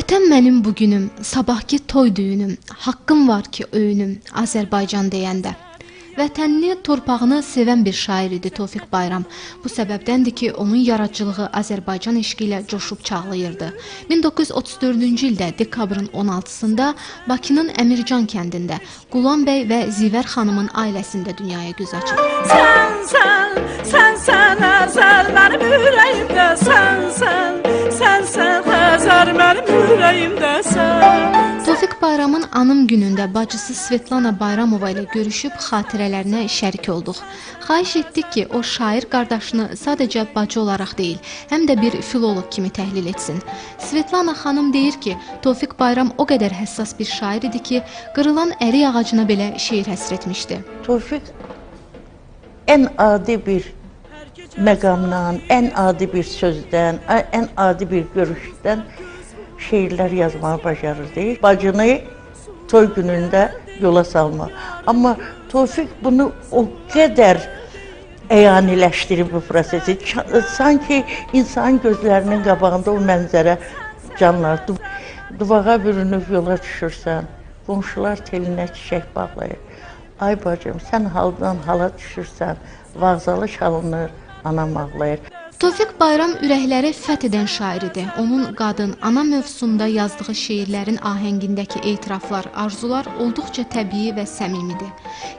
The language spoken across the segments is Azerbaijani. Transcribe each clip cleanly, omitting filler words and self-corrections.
Vətən mənim bugünüm, sabahki toy düyünüm, haqqım var ki öyünüm, Azərbaycan deyəndə. Vətənini, torpağını sevən bir şair idi Tofiq Bayram. Bu səbəbdəndir ki, onun yaradıcılığı Azərbaycan eşqi ilə coşub çağlayırdı. 1934-cü ildə dekabrın 16-sında Bakının Əmircan kəndində Qulam bəy və Zivər xanımın ailəsində dünyaya göz açır. Sən, sən, sən, sən əzəl mənim ürəyimdə, sən, sən, sən, sən Xəzər mənim ürəyimdə, sən. Tofiq Bayramın anım günündə bacısı Svetlana Bayramova ilə görüşüb xatirələrinə şərik olduq. Xahiş etdik ki, o şair qardaşını sadəcə bacı olaraq deyil, həm də bir filoloq kimi təhlil etsin. Svetlana xanım deyir ki, Tofiq Bayram o qədər həssas bir şair idi ki, qırılan ərik ağacına belə şeir həsr etmişdi. Tofiq ən adi bir məqamdan, ən adi bir sözdən, ən adi bir görüşdən şeirlər yazmağı bacarırdı. Bacını toy günündə yola salmaq. Amma Tofiq bunu o qədər əyaniləşdirib bu prosesi. Sanki insanın gözlərinin qabağında o mənzərə canlar. Duvağa bürünüb yola düşürsən, qonşular telinə çiçək bağlayır. Ay bacım, sən haldan hala düşürsən, vağzalı çalınır, anam ağlayır. Tofiq Bayram ürəkləri fəth edən şair idi. Onun qadın, ana mövzusunda yazdığı şeirlərin ahəngindəki etiraflar, arzular olduqca təbii və səmimidir.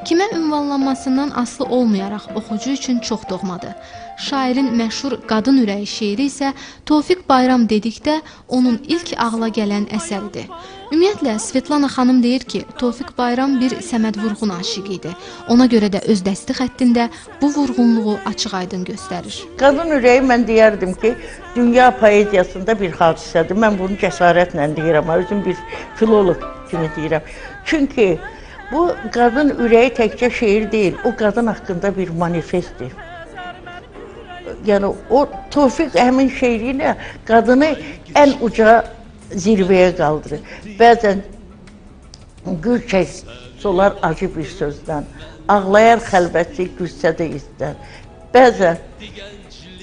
Kimə ünvanlanmasından asılı olmayaraq oxucu üçün çox doğmadır. Şairin məşhur Qadın ürəyi şeiri isə Tofiq Bayram dedikdə onun ilk ağla gələn əsəridir. Ümumiyyətlə, Svetlana xanım deyir ki, Tofiq Bayram bir Səməd Vurğun aşiqi idi. Ona görə də öz dəsti xəttində bu vurğunluğu açıq-aydın göstərir. Qadın ürəyi mən deyərdim ki, dünya poeziyasında bir hadisədir. Mən bunu cəsarətlə deyirəm, özüm bir filoloq kimi deyirəm. Çünki bu qadın ürəyi təkcə şeir deyil, o qadın haqqında bir manifestdir. Yəni o Tofiq həmin şeiri ilə qadını ən uca zirvəyə qaldırır. Bəzən gül çək solar acı bir sözdən, ağlayar xəlvəti gülsə də izdən. Bəzən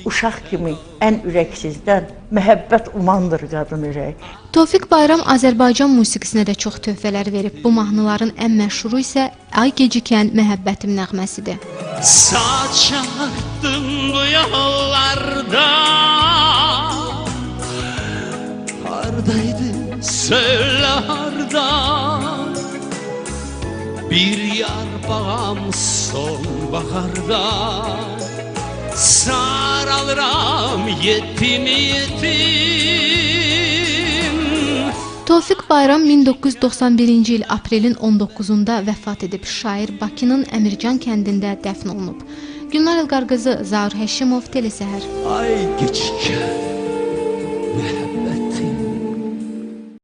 uşaq kimi ən ürəksizdən məhəbbət umandır qadın ürəyi. Tofiq Bayram Azərbaycan musiqisinə də çox töhfələr verib. Bu mahnıların ən məşhuru isə Ay Gecikən Məhəbbətim nəğməsidir. Saçardım bu yollarda, hardaydın söyle harda, bir yar bağam sonbaharda, saralıram yetim yetim. Tofiq Bayram 1991-ci il aprelin 19-da vəfat edib. Şair Bakının Əmircan kəndində dəfn olunub. Gülnar Elqar qızı, Zaur Həşimov, Telesəhər. Ay gecikən məhəbbət.